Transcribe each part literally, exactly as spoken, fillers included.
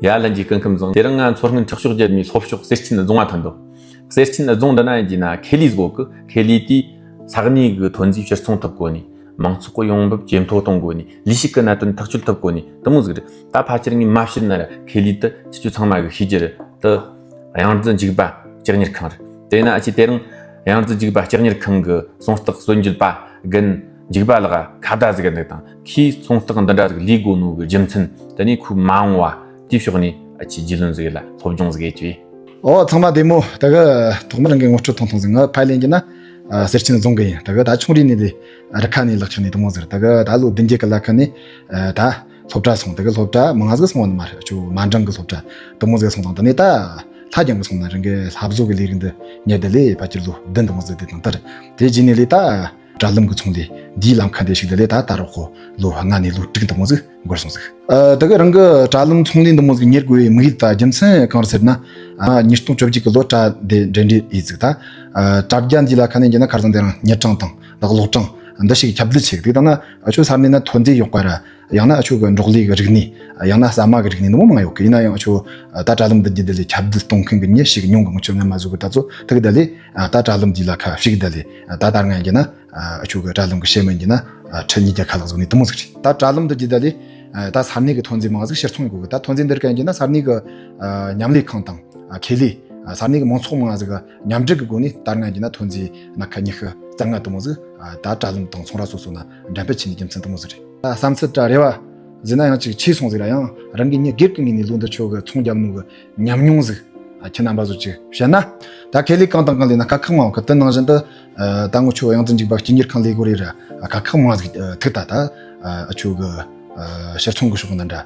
ཡ་ལན་གྱི་སྐུ་ཁམས་བཟང་། དེ་རིང་ང་མཚོ་སྔོན་ཁྲག་ཤོག་རྒྱལ་མིའི་ལྷོ་ཕྱོགས་གསེར་ཆེན་རྫོང་ང་ཐོན་འདུག་གསེར་ཆེན་རྫོང་འདི་ན་ཡིན་གྱི་ན་ཁེ་ལས་བཟོ་གི། ཁེ་ལས་དེས་ས་གནས་གི་ཐོན་རྫས་ཕྱིར་ཚོང་ཐུབ་གོ་ནི། མང་ཚོགས་ཀྱི་ཡོང་འབབ་ཇེ་མཐོ་གཏོང་དགོས་ནི། ལས་ཞུགས་ཀྱི་གནད་དོན་ཐག་གཅོད་ཐུབ་དགོས་ནི། དེ་མོ་ཟིག་རེད། ད་ཕལ་ཆེར་ངས་མ་བཤད་ན་ར་ཁེ་ལས་དེ་ཁྱེད་ཚོ་ཚང་མ་གི་ཤེས་རྒྱུ་རེད། དེ་གཡང་རྫི་འཇིགས་པ་ལྕགས་གཉེར་ཁང་རེད། དེ་ན་ཨ་ཅེ་དེ་རིང་གཡང་རྫི་འཇིགས་པ་ལྕགས་གཉེར་ཁང་གི་གསོན་རྟགས་གསོལ་འབྱེད་པ་རྒན་འཇིགས་པ་ལགས་ཁ་བརྡ་ཟིག་ག་འདུག་དང་། ཁོས་གསོན་རྟགས་འདི་འདྲ་ཟིག་ལས་དགོས་ནོ་གི་རྒྱུ་མཚན། དེ་ནས་ཁོས་མ་འོངས་པ་དེའི་ཕྱོགས་ནས་ཨ་ཅེ་རྒྱུས་ལོན་ཟིག་ལ་སློབ་སྦྱོང་ཟིག་ཡེད་རྒྱུ་ཡིན། ཨོ། ཚང་མ་བདེ་མོ། ད་གི་ཐོག་མར་ངས་ངོ་སྤྲོད་ཐུང་ཐུང་ཟིག་ང་ཕ་ཡུལ་ཡིན་གྱི་ན་ཨ་གསེར་ཆེན་རྫོང་གི་ཡིན། ད་གི་ད་ཆུང་རིས་ནས་ལས་རི་ཁ་ནས་ལག་ཆགས་ནས་དེ་མོ་ཟིག་ད་གི་ད་ལོ་བདུན་བརྒྱད་ཀྱི་ལ་ཁ་ནས་ཨ་ད་སློབ་གྲྭ་སོང་། ད་གི་སློབ་གྲྭ་མང་ཟིག་སོང་བ་ནི་མ་རེད། ཆུ་མ་འབྲང་གི་སློབ་གྲྭ་དེ་མོ་ཟིག་སོང་དང་། དེ་ནས་ད་ལྷ་རྒྱང་གི་སོང་ན་རང་གི་ལྷ་བཟོ་གི་ལས་རིགས་འདི་ཉར་དེ་ལས་ཕལ་ཆེར་ལོ་བདུན་དེ་མོ་ཟིག་དེ་དང་དེར། དེ་རྗེས་ནས་ལས་ད་དྲ་ལམ་གི་ཚོང་ལས་འདིའི་ལམ་ཁ་འདི་ཞུགས། དེ་ལས་ད་ད་རོགས་ཁོ་ལོ་ལྔ་ནས་ལོ་དྲུག་དེ་མོ་ཟིག་འགོར་སོང་ཟིག་ཨ། ད་གི་རང་གི་དྲ་ལམ་ཚོང་ལས་འདི་མོ་ཟིག་གཉེར་དགོས་པའི་དམིགས་ཡུལ་དང་རྒྱུ་མཚན་གང་རེད་ཟེར་ན། ཨ། ཉིས་སྟོང་བཅོ་བརྒྱད་ཀྱི་ལོ་དྲ་དེ་འབྲེལ་འདྲིས་ཡིན་ཟིག་ད་ཨ་དྲ་རྒྱ་འདི་ལ་ཁ་ནས་འགྱེལ་ན་ཁ་སང་དེ་རིང་མྱི་གྲངས་དང་ལག་ཀློག་གྲངས་འདི་ཞིག་ཁྱབ་གདལ་ཆེ་གི། དེ་དང་ན་ཨ་ཆོ་ས་གནས་ན་ཐོན་རྫས་ཡོད་པ་ར། ཡང་ན་ཨ་ཆོ་གི་འབྲོག་ལས་གི་རིག་གནས། ཡང་ན་ཟ་མ་གི་རིག་གནས་འདི་མོ་མང་ཡོད་གི། ཡིན་ན་ཡང་ཨ་ཆོ་ད་དྲ་ལམ་འདི་རྒྱུད་དེ་ལས་ཁྱབ་གདལ་གཏོང་མཁན་གི་མྱི་ཞིག་ཉུང་གི། ངུ་ཆོ་ངན་མ་བཟོ་གི། ད་ཚོ་ཐུག་དེ་ལས་ད་དྲ་ལམ་འདི་ལ་ཁ་ཞུགས་དེ་ལས་ད་ད་རང་འགྱེལ་ན། ཨ་ཆོ་གི་དྲ་ལམ་གི་ཤེས་མིན་གྱི་ན་ཁྲི་ཉིས་བརྒྱ་ཁ་ལག་བཟོ་ནས་དེ་མོ་ཟིག་རེད། ད་དྲ་ལམ་འདི་རྒྱུད་ད་ལས་ད་ས་གནས་གི་ཐོན་རྫས་མང་ཟིག་ཕྱིར་ཚོང་ཡོད་གི། ད་ཐོན་རྫས་འདི་རིགས་ག་ཡིན་གྱི་ན་ས་གནས་གི་མཉམ་ལས་ཁང་དང་ཁེ་ལས། ས་གནས་གི་མང་ཚོགས་མང་ཟིག་གི་མཉམ་འབྲེལ་གི་སྒོ་ནས་ད་རང་གྱི་ན་ཐོན་རྫས་སྣ་ཁ་ཉི་ཤུ་རྩ་ལྔ་དེ་མོ་ཟིག་ད་དྲ་ལམ་དང་ཚོང་ར་སོ་སོ་ན་འགྲེམས་སྤེལ་བྱས་ནས་རྒྱུ་མཚན་དེ་མོ་ཟིག་རེད། ད་བསམ་ཚུལ་དྲ་རེ་བ་ཟེར་ན་ཡང་ཅིག་ཆེ་སོང་ཟིག་ར། ཡང་རང་གི་མྱི་སྒེར་གི་ངོས་ནས་ལོ་འདི་ཆོ་གི་ཚོང་རྒྱབ་ནོ་གི་ཉམས་མྱོང་ཟིག་ཨ། ཁྱེད་རྣམ་པ་ཚོ་ཅིག་བཤད་ན། ད་ཁེ་ལས་གང་དང་གང་ལས་ན་དཀའ་ཁག་མང་གི། དེ་ནང་བཞིན་དུ་ཨ་ད་ངུ་ཆོ་གཡང་རྫི་འཇིགས་པ་སྐྱིད་གཉེར་ཁང་ལས་སྒོ་རེ་ར་དཀའ་ཁག་མང་ཟིག་ཐུག་ད། ད་ཨ་ཆོ་གི་ཕྱིར་ཚོང་གི་ཕྱོགས་ན་འདྲ།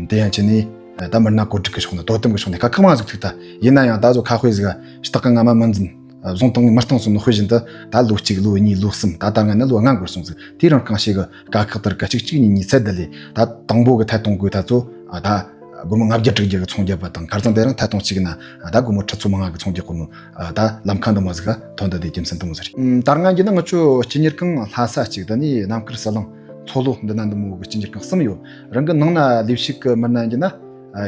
དེ་ཡང་ཅི་ནས་ད་མི་སྣ་བཀོད་སྒྲིག་གི་ཕྱོགས་ན། དོ་དམ་གི་ཕྱོགས་ནས་དཀའ་ཁག་མང་ཟིག་ཐུག་ད། ཡིན་ན་ཡང་ད་གཟོད་ཁ་དཔེ་ཟིག་ཨ་སྟག་གི་རྔ་མ་མི་འཛིན། བཟུང་བཏང་ངས་མི་བཏང་སོང་ནོ་དཔེ་བཞིན་དུ་ད་ལོ་གཅིག་ལོ་གཉིས་ལོ་གསུམ། ད་ད་ང་ནི་ལོ་ལྔ་འགོར་སོང་ཟིག་དེའི་རིང་གང་ཞིག་གི་དཀའ་ཁག་ལྟར་ག་གཅིག་གཅིག་གཉིས་གཉིས་ཚད་དུ་ལས། ད་དང་པོ་གི་ཐད་གཏོང་དགོས་ད་ཚོ་ཨ་ད་སྒོར་མོ་ལྔ་བརྒྱ་དྲུག་བརྒྱ་གི་ཚོང་རྒྱབ་པ་དང་། ཁ་སང་དེ་རིང་ཐད་གཏོང་གཅིག་ན་ཨ་ད་སྒོར་མོ་ཁྲི་ཚོ་མང་ང་གི་ཚོང་རྒྱག་གོ་ནོ། ཨ་ད་ལམ་ཁ་འདི་མོ་ཟིག་ག་ཐོན་ད་དེ་རྒྱུ་མཚན་དེ་མོ་ཟིག་རེད། ད་རང་གི་ན་ང་ཆོ་སྐྱིད་གཉེར་ཁང་ལྷ་ས་གཅིག་ད་ནི་རྣམ་དཀར་ཟི་ལིང་མཚོ་ལྷོ་འདི་ན་འདི་མོ་གི་སྐྱིད་གཉེར་ཁང་གསུམ་ཡོད། རང་གི་ནང་ན་ལས་ཞུགས་གི་མི་སྣ་ཡིན་གྱི་ན་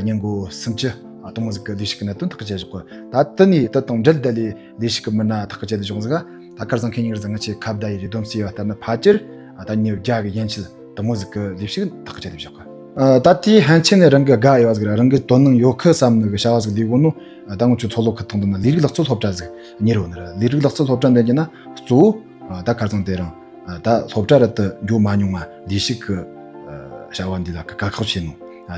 ཉིན་གོ་སུམ་ཅུ་དེ་མོ་ཟིག་གི་ལས་ཞུགས་གི་གནད་དོན་ཐག་གཅོད་བྱེད་གོ། ད་དེ་ནས་དེ་དང་འབྲེལ་ད་ལས་ལས་ཞུགས་གི་མི་སྣ་ཐག་གཅོད་བྱེད་བྱུང་ཟིག་ད་ཁ་སང་ཁེ་ཉིན་ཟིག་ང་ཆེ་ཁ་བརྡ་ཡི་རེ་སྡོམ་སེ་བ་ལྟར་ན་ཕལ་ཆེར་ད་ཉིན་བརྒྱ་གི་ཡན་ཆད་དེ་མོ་ཟིག་གི་ལས་ཞུགས་ཐག་གཅོད་བྱེད་གོ། ད་དེའི་ཕན་ཆད་ནས་རང་གི་དགའ་ཡོད་ཟིག་ར་རང་གི་དོ་སྣང་ཡོད་ཁུ་བསམ་ནི་གི་བྱ་བ་ཟིག་ལས་གོ་ནོ། ད་ང་ཆོ་མཚོ་ལྷོ་ཁུལ་ཐང་དུ་ན་ལས་རིགས་ལག་རྩལ་སློབ་གྲྭ་ཟིག་གཉེར་ཡོད་ནི་ར། ལས་རིགས་ལག་རྩལ་སློབ་གྲྭ་འདི་ཡིན་གྱི་ན་གཙོ་བོ་ད་ཁ་སང་དེ་རིང་ད་སློབ་གྲྭ་ར་དུ་འགྱོ་མ་མྱོང་ང་ལས་ཞུགས་གི་བྱ་བ་འདི་ལ་གི་དཀའ་ཁག་ཆེ་ནོ།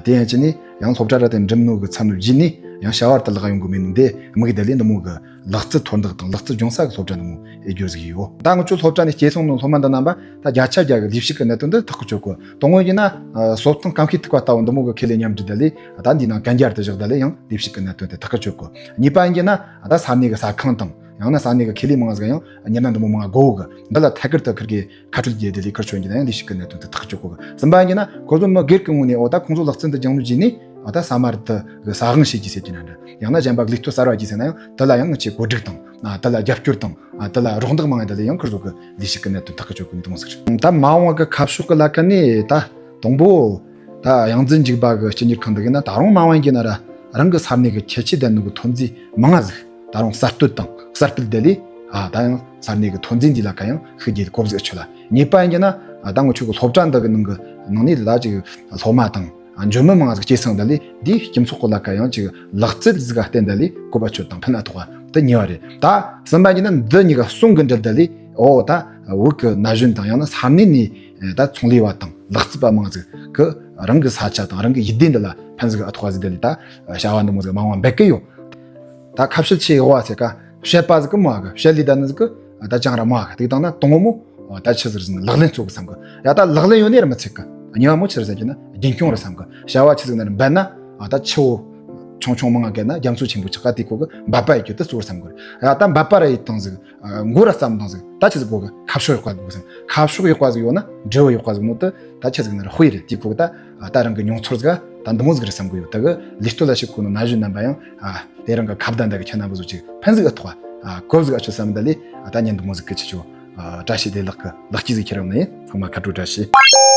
དེ་ཡང་ཅི་ནས་ཡང་སློབ་གྲྭ་ར་དེ་འགྲིམ་ནོ་གི་ཚར་ནོ་རྗེས་ནས་ཡང་བྱ་བ་ར་དུ་ལག་ཡོང་གི་མེད་ནོ། འདི་དམིགས་དེ་ལས་འདི་མོ་གི་ལག་རྩལ་མཐོར་འདེགས་དང་ལག་རྩལ་སྦྱོང་ས་གི་སློབ་གྲྭ་འདི་མོ་ཨེ་སྒྱུར་ཟིག་ཡོད། ད་ང་ཆོ་སློབ་གྲྭ་ནས་སྐྱེས་སོང་ནོ་སློབ་མ་འདི་རྣམ་པ་ད་བརྒྱ་ཆ་བརྒྱ་གི་ལས་ཞུགས་གི་གནད་དོན་འདི་ཐག་གི་ཆོད་གོ། དང་པོ་ཡིན་ན་གསོ་སྟངས་སྐམ་ཤས་ཐུག་པ་ལྟ་བུ་འདི་མོ་གི་ཁེ་ལས་མཉམ་འབྲེལ་དེ་ལས་ད་འདི་ནང་གན་རྒྱ་དུ་བཞག་དེ་ལས་ཡང་ལས་ཞུགས་གི་གནད་དོན་དེ་ཐག་གི་ཆོད་གོ། གཉིས་པ་ཡིན་གྱི་ན་ད་ས་གནས་གི་ཟ་ཁང་དང་ཡང་ན་ས་གནས་གི་ཁེ་ལས་མང་ཟིག་ཡང་ཉི་མ་འདི་མོ་མང་དགོ་གི། འདི་ལ་ཐད་ཀར་དུ་ཁིར་གི་ཁ་ཕྲལ་རྒྱས་དེ་ལས་ཁུར་ཆོད་ཀྱི་ན་ཡང་ལས་ཞུགས་ཀྱི་གནད་དོན་དེ་ཐག་གཅོད་དགོས་གི། གསུམ་པ་ཡིན་ན་ཁོ་ཚོ་མི་སྒེར་གྱི་ངོས་ནས་འོ་ད་ཁོང་ཚོ་ལག་རྩལ་འདི་སྦྱང་ནོ་རྗེས་ནས་འོ་ད་ས་མ་རི་དུ་གི་ས་དབང་བྱེད་རྒྱུ་ཟེར་གྱི་ན་འདྲ། ཡང་ན་གཞན་པ་ལས་གཏོད་གསར་བ་རྒྱུ་ཟེར་ན་ཡང་དེ་ལ་ཡང་ངི་ཆེ་གོ་སྒྲིག་དང་དེ་ལ་རྒྱབ་སྐྱོར་དང་དེ་ལ་རོགས་འདེགས་མང་ཡང་དེ་ལ་ཡང་ཁུར་ཚོ་གི་ལས་ཞུགས་ཀྱི་གནད་དོན་ཐག་གཅོད་དགོས་ནི་དེ་མོ་ཟིག་རེད། ད་མ་འོངས་པ་གི་ཁ་ཕྱོགས་ཀྱི་ལ་ཁ་ནས་ད་དང་པོ་ད་གཡང་རྫི་འཇིགས་པ་གི་སྤྱི་གཉེར་ཁང་འདི་གི་ན་ད་རུང་མ་འོངས་ཀྱི་ན་ར་རང་གི་ས་གནས་གི་ཁྱད་ཆོས་ལྡན་ནོ་གི་ཐོན་རྫས་མང་ང་ཟིག་ད་རུང་གསར་གཏོད་དང་གསར་སྤེལ་དེ་ལས་ཨ་ད་ཡང་ས་གནས་གི་ཐོན་རྫས་འདི་ལ་ཀ་ཡང་ཤུགས་རྒྱས་གོ་ཟིག་ཆོད་ལ། གཉིས་པ་ཡིན་གྱི་ན་ཨ་ད་ངི་ཆོ་གི་སློབ་གྲྭ་འདི་གི་ནང་གི་ནང་ནས་ལ་ཅིག་སློབ་མ་དང་ཨ་འཇོན་མི་མང་ང་ཟིག་སྐྱེས་སོང་། དེ་ལས་འདིའི་སྤྱི་ཚོགས་གི་ལ་ཀ་ཡང་ཅིག་ལག་རྩལ་ཟིག་ག་བརྟེན་དེ་ལས་གོ་བ་ཆོད་དང་ཕན་ཨ་ཐོགས་པ་དེ་གཉིས་པ་རེད། ད་གསུམ་པ་ཡིན་གྱི་ན་འདི་གཉིས་ཀ་ཟུང་གི་འབྲེལ་དེ་ལས་ཨོ་ད་བོད་གི་ན་གཞོན་དང་ཡང་ན་ས་གནས་ནས་ད་ཚོང་ལས་པ་དང་ལག་རྩལ་པ་མང་ཟིག་གི་རང་གི་ས་ཆ་དང་རང་གི་ཡུལ་སྡེ་འདི་ལ་ཕན་ཟིག་ཨ་ཐོགས་ཟིག་དེ་ལས་ད་བྱ་བ་འདི་མོ་ཟིག་མང་བ་འབད་གི་ཡོད། ད་ཁ་བཤད་ཆེ་ཡོད་བ་ཟེར་ཀ་བཤད་པ་ཟིག་གི་མོ་ཨ་གི་བཤད་ལས་ད་ནི་ཟིག་གི་ད་ཅང་ར་མོ་ཨ་གི་དེ་དང་ན་དང་བོ་མོ་ད་ཆི་ཟིག་ཟིན་ལག་ལེན་ཚོ་གི་བསམ་གི། ཡ་ད་ལག་ལེན་ཡོད་ནི་ར་མི་ཚེ་གི་གཉིས་པ་མོ་ཆི་རེད་ཟེར་གྱི་ན་རྒྱུན་སྐྱོང་རེད་བསམ་གི། བྱ་བ་ཆི་ཟིག་ན་ར་འབད་ན་ད་ཆུ་བོ་ཆུང་ཆུང་མང་ང་གི་ན་རྒྱ་མཚོ་ཆེན་པོ་ཆགས་ཀ་དེ་གོ་གི་འབད་པ་ཡོད་རྒྱུ་དེ་གཙོ་བོར་བསམ་གི། ཡ་ད་འབད་པ་ར་ཡིད་དང་ཟིག་མགོ་ར་བསམ་དང་ཟིག་ད་ཆི་ཟིག་གོ་གི་ཁ་ཕྱོགས་ཡག་པ་ཟིག་དགོས་ཟིག་ཁ་ཕྱོགས་ཡག་པ་ཟིག་ཡོད་ན་འབྲས་བུ་ཡག་པ་ཟིག་ནོ་དེ་ད་ཆི་ཟིག་ན་ར་དཔེ་རེད། དེ་གོ་གི་ད་ད་རང་གི་མྱོང་ཚོར་ཟིག་ད་འདི་མོ་ཟིག་རེད་བསམ་གི་ཡོད། ད་གི་ལས་གཏོད་ལ་ཞུགས་གོ་ནོ་ན་གཞོན་རྣམ་པ་ཡང་དེ་རང་གི་ཁ་བརྡ་འདི་གི་ཁྱེད་རྣམ་པ་ཚོ་ཅིག་ཕན་ཟིག་ཨ་ཐོགས་ཨ་གོ་ཟིག་ཨ་ཆོ་བསམ་ད་ལས་ད་ཉན་འདི་མོ་ཟིག་གི་ཆི་ཆོ་བཀྲ་ཤིས་བདེ་ལེགས་གི་ལེགས་སྐྱེས་ཟིག་ཁྱེར་ཡོང་ནི་ཡིན། ཚང་མ་ཁ་དྲོ་བཀྲ་ཤིས།